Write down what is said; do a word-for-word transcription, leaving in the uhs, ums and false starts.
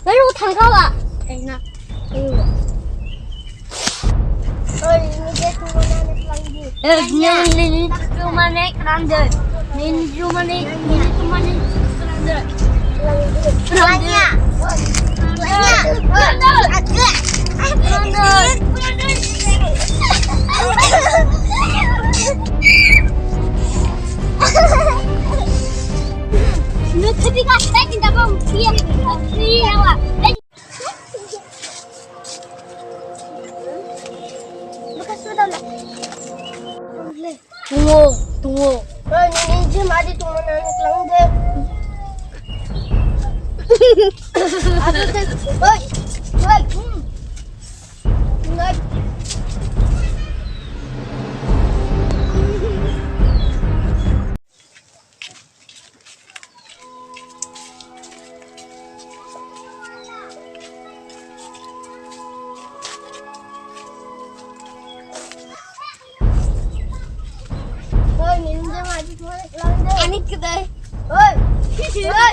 Lalu thangkala. Kaina. Oi, ini dia cuma nangis lagi. Eh, ini, ini, ini cuma naik keranda. Ini cuma naik, ini cuma naik keranda. Keranda. Keranda. Keranda. Tungo, tungo. Oi, nini je mari tungo na nang de. Oi, oi. Oi, nini je mari tungo na nang de. Ani kedai. Oi. Oi.